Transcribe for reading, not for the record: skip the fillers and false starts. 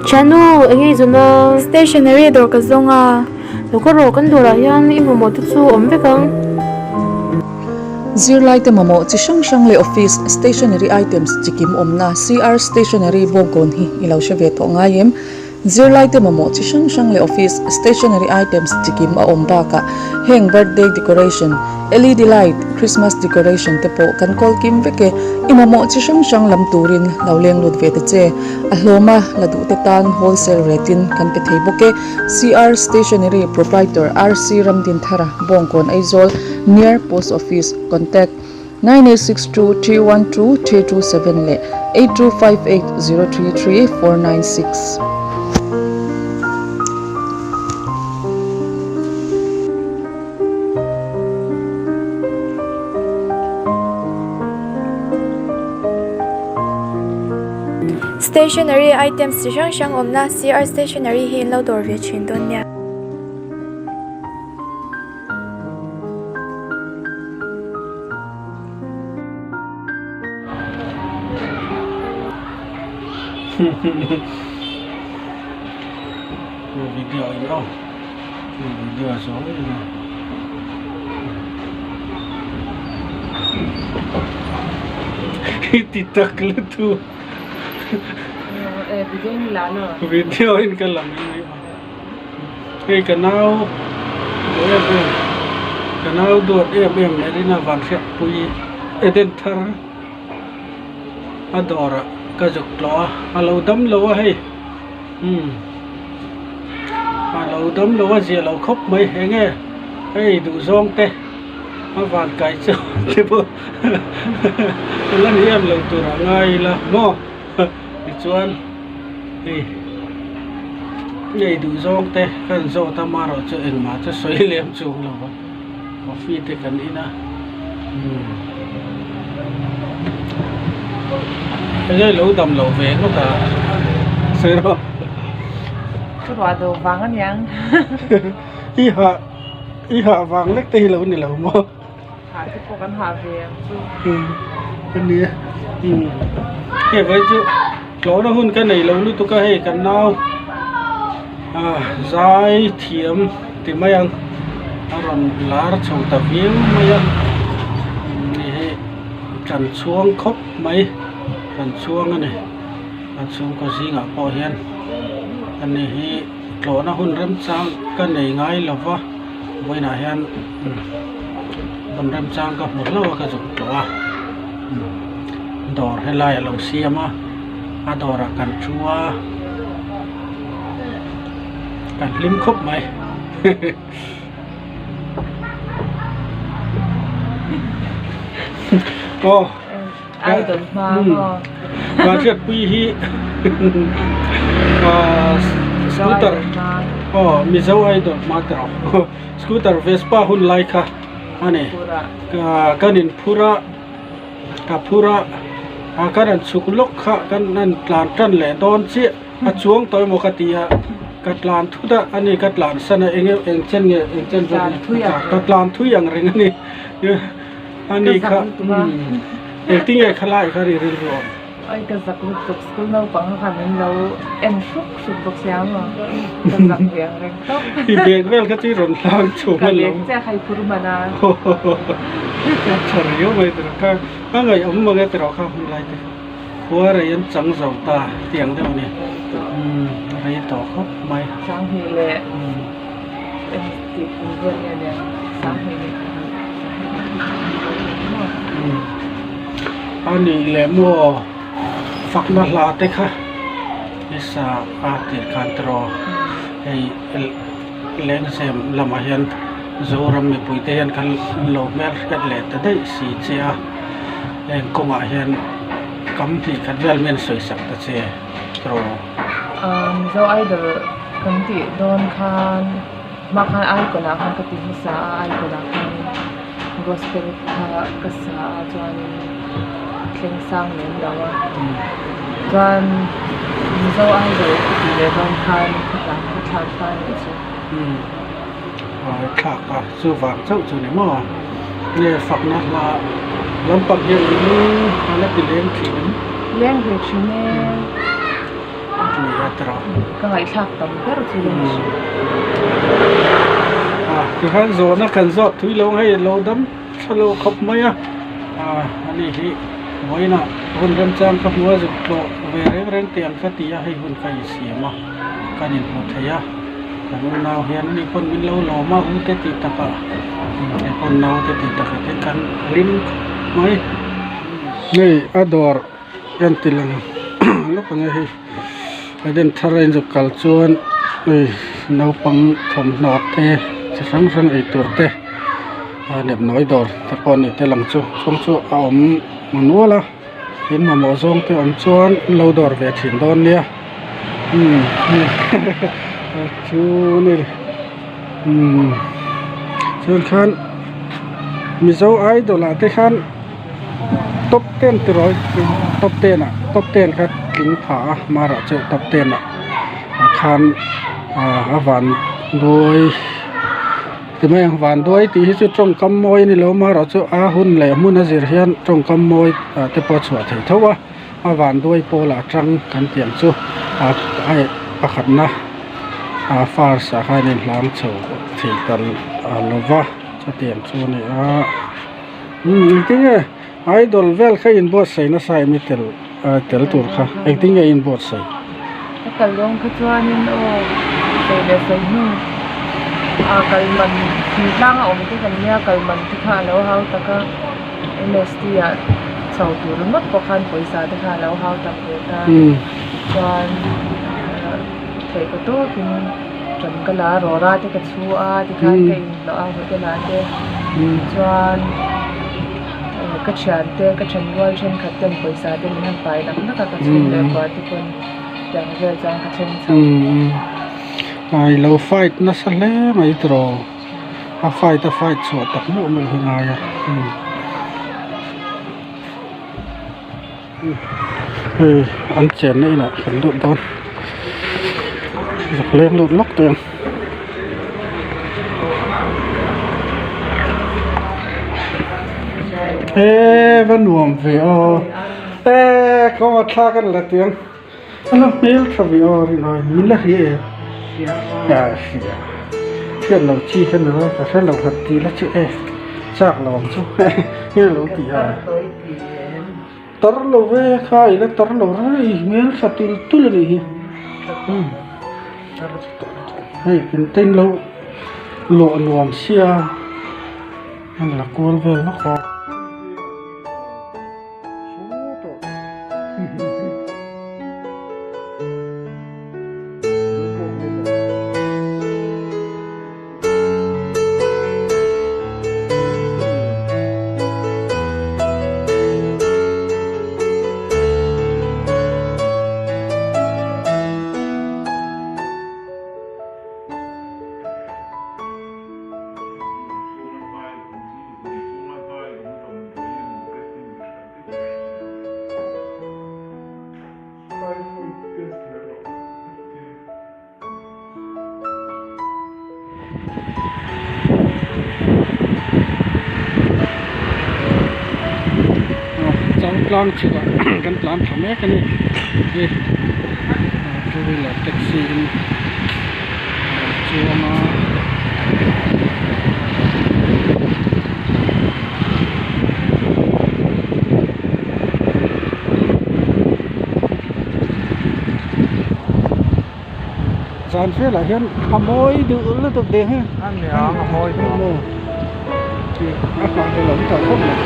Thiannu, eng nge i zawn a? Stationery dawr ka zawng a. Lo ka rawh, kan dawrah hian i mamawh te chu awm vek ang. Zirlaite mamawh chi hrang hrang leh office stationery items chi kim awmna CR Stationery Bawngkawn hi i lo hre ve tawh ngai em? Zirlaite mamawh chi hrang hrang leh office stationery items chi kim a awm bakah heng birthday decoration, LED light, Christmas decoration te pawh kan kawl kim vek e. I mamawh chi hrang hrang lam turin lo leng lut ve ta che. A hlawma la duh te tan wholesale rate in kan pe thei bawk e. CR Stationery Proprietor RC Ramdinthara, Bawngkawn Aizawl, Near Post Office, Contact. 9862 312 327 leh 8258 033 496. Stationery items chi hrang hrang awmna CR Stationery hi in lo dawr ve thin dawn nia. Video in aw video zawng in i ti tak lutuk video in ka lang Hei ka nau duh em em ka nau duat em em leh rin a van hriatpui Eden thar a dawrah ka zuk tlawh a a lo dam lo a hei umm a lo dam lo a zia lo khawp mai eng nge hei duh zawng te a van kai chu te pawh la ni em lo tur a ngai ila maw tichuan. Hei ngei duh zawng te kan zawt a marawh chu engmah chu sawi lem chuang lo va coffee te kan in a umm enge lo dam loh ve ngawt a sawi rawh. Thu ruah do vang aniang. I hah i hah vang lek te hi lo ni lo maw. Hah te pawh kan hah ve ang chu. Umm a nia umm hei vai chu tlawhna hun ka nei lo lutuk a hei kan nau ah zai thiam ti mai ang a rawn lar chho ta viau mai a ni hei kan chhuang khawp mai kan chhuang a ni a chhungkaw zingah pawh hian ani hi tlawhna hun remchang ka nei ngai lo va. Vawiinah hian hmun remchang ka hmu hlauh a ka zuk tawh a dawr helai a lo siam a a dawrah kan thu a kan hlim khawp mai aw Mahriatpui hi scooter aw Mizo idol hma te rawh scooter Vespa hun lai kha a ni kan in phur a ka phur a a kan han chhuk lawk kha kan han tlan tan leh dawn chiah a chuang tawh emaw ka ti a ka tlan thut a ani ka tlan san a eng eng chen nge eng chen zawk nge ka tlan thui ang reng a ni. Ani kha engtin nge khalai kha ri rilru awm? Oi ka zak lutuk school naupang kha min lo en hruk hruk bawk sia maw ka zak ve ang reng tawp. I bag vel kha chu i rawn hlang chhum a lo. Ka bag chiah kha i phur hman a. Ka tha riau mai tiraw kha a ngaihawm mang e tiraw kha hun lai te kha khua rei an chang zo ta tiang deuh a ni rei tawh khawp mai. Sanghnih leh Engti kum vel nge nia Sanghnih leh A nih leh maw fakna hla te kha i sa a tir khan tiraw hei lengzem lamah hian Zoram mipui te hian khan lo hmel hriat leh ta daih si che a heng kawngah hian kam hnih khat vel mian sawi sak ta che tiraw. Mizo Idol kan tih dawn khan hma khan icon ah khan ka ti hmasa a icon ah khan gospel kha ka sa a chuanin thleng sang lem lo a chuan Mizo Idol ka tih leh dawn khan khawtlang ka thlak ta a nih chu. Thlak a chuvang chauh chu ni maw nge fakna hla lampang hian a la ti leng thin em? Leng ve thin e. ni a tiraw. Ka ngaihthlak tam ber chu ni. A tikhan zawhna kan zawh tui lo hei lo dam tha lo khawp mai a, a ani hi vawiinah hun remchang ka hmu a zuk tlawh ve reng reng teh ang ka ti a hei hun ka insiam a kan inhmu thei a kan unau hian ani pawn min lo lawm a u te tih takah hei pawn nau te tih takah te kan hlim khawp mai hei a dawr. Kan ti lang lawk ang e hei Eden thar a inzuk kal chuan hei naupang thawmhnaw te chi hrang hrang ei tur te a nepnawi dawr te pawh ni tel ang chu chung chu a awm nual a in mamawh zawng te awm chuan an lo dawr ve thin dawn nia umm chu ni umm chuan khan mizo idol ah te khan. Top ten ti rawh top ten ah top ten kha tling pha a hmarah chuan top ten ah khan ah a van duai ti mai ang van duai tih hi chu tawngkam mawi a ni lo hmarah chu a hun leh hmun a zir hian tawngkam mawi ah te pawh a chhuah thei tho a a van duai pawl ah tang kan tih ang chu ah pakhatna ah first ah khan a inhlang chho thei ta lova chutiang chu a ni a. Umm engtin nge idol vel kha inbuatsaih nasa em i tel ah tel tur kha engtin nge inbuatsaih? Ka kal dawn kha chuanin aw sawi leh sawi hnu ah kal man thingtlang a awm te kan nia kal man te kha a lo hau tak a M_S_T ah chho tur ringawt pawh khan pawisa te kha a lo hau tak ve ta chuan theih ka tawkin Ṭan ka la a rawra te ka chhu a tikhan ka inhlawh a hotel ah te chuan ka thian te ka then rual thenkhat ten pawisa te min han pai nak nak a ka chhung leh kua te pawn tiang vel chuan ka thleng chho. Ai lo fight nasa hle mai tiraw a fight a fight chhuah tak meuh meuh hi ngai a. Hei an chenna inah kan lut dawn zak leng lut lawk teh ang. Eee va nuam ve aw eee kawng a thlak a ni la tih ang a la hmel tha ve aw rin ai min la hria em a hria hriat loh chi kha ni lo ka hre lo han tih la chu e chak lo ang chu nge lo ti a. Tar lo ve kha i la tar lo reng i hmel tha tul tul a nih hi hei in lo luah nuam sia a la kual vel lawk a. Changtlang chhukah kan tlan thla mek a ni hei two wheeler taxi in a rawn chuang a. Zan velah hian a mawi duh lutuk ding hi a nia a mawi duh maw a nghah hlelh awm tawh khawp mai.